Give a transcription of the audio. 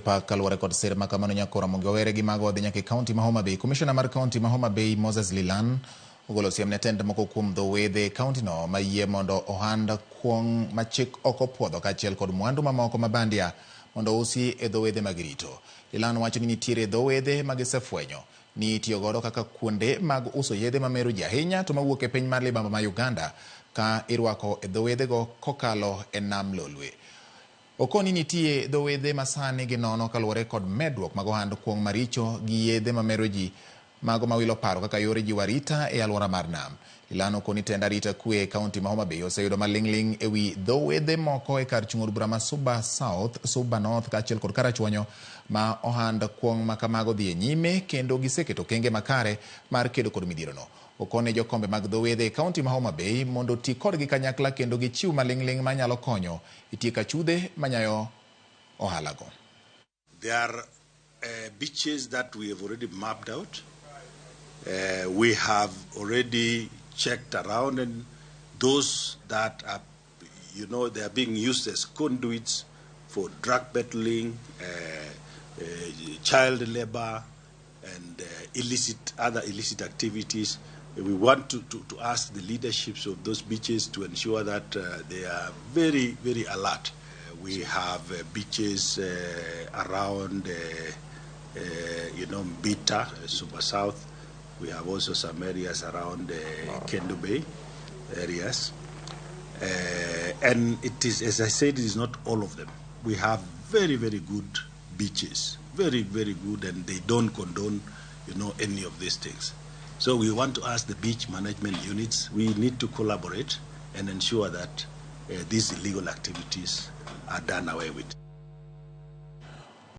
pak kaluwore kod sir ma kamano nyakora Ramogi Owere gi mago wadhi nyaka e kaunti ma Homa Bay. Komishona mar kaunti ma Homa Bay Moses Lilan ogolo siem ne tend moko kuom dho wedhe e kauntino ma yie mondo ohand kuong' ma chik ok opuodho kaachiel kod mwandu mamoko ma bandia mondo ousi e dho wedhe ma girito. Lilan wacho ni nitiere dho wedhe ma gisefwenyo ni itiyo godo kaka kuonde mag uso yedhe mamero ji ahinya to mawuok e piny mar libamba ma Uganda ka irwako e dho wedhego kokalo e nam Lolwe. Okoni nitie dho wedhe ma sani ginono kaluwore kod medruok mag ohand kuong' maricho gi yedhe mamero ji mago mawilo paro kaka yore jiwo arita e alwora mar nam. Lilan okoni tend arita kwe e kaunti ma Homa Bay oseyudo maling'ling' e wi dho wedhe moko e kar chung' od bura ma Suba South, Suba North kaachiel kod Karachuonyo ma ohand kuong' ma kamago dhi e nyime kendo giseketo okenge makare mar kedo kod midhierono. Okone jokombe mag dho wedhe e kaunti ma Homa Bay mondo oti kodgi kanyakla kendo gichiw maling'ling' manyalo konyo e tieko achudhe manyayo ohalago. There are beaches that we have already mapped out. We have already checked around, and those that are, they are being used as conduits for drug peddling, child labor, and other illicit activities. We want to ask the leaderships of those beaches to ensure that they are very, very alert. We have beaches around, Mbita, Suba South. We have also some areas around Kendu Bay areas. And it is, as I said, it is not all of them. We have very, very good beaches, very, very good, and they don't condone any of these things. So we want to ask the beach management units, we need to collaborate and ensure that these illegal activities are done away with.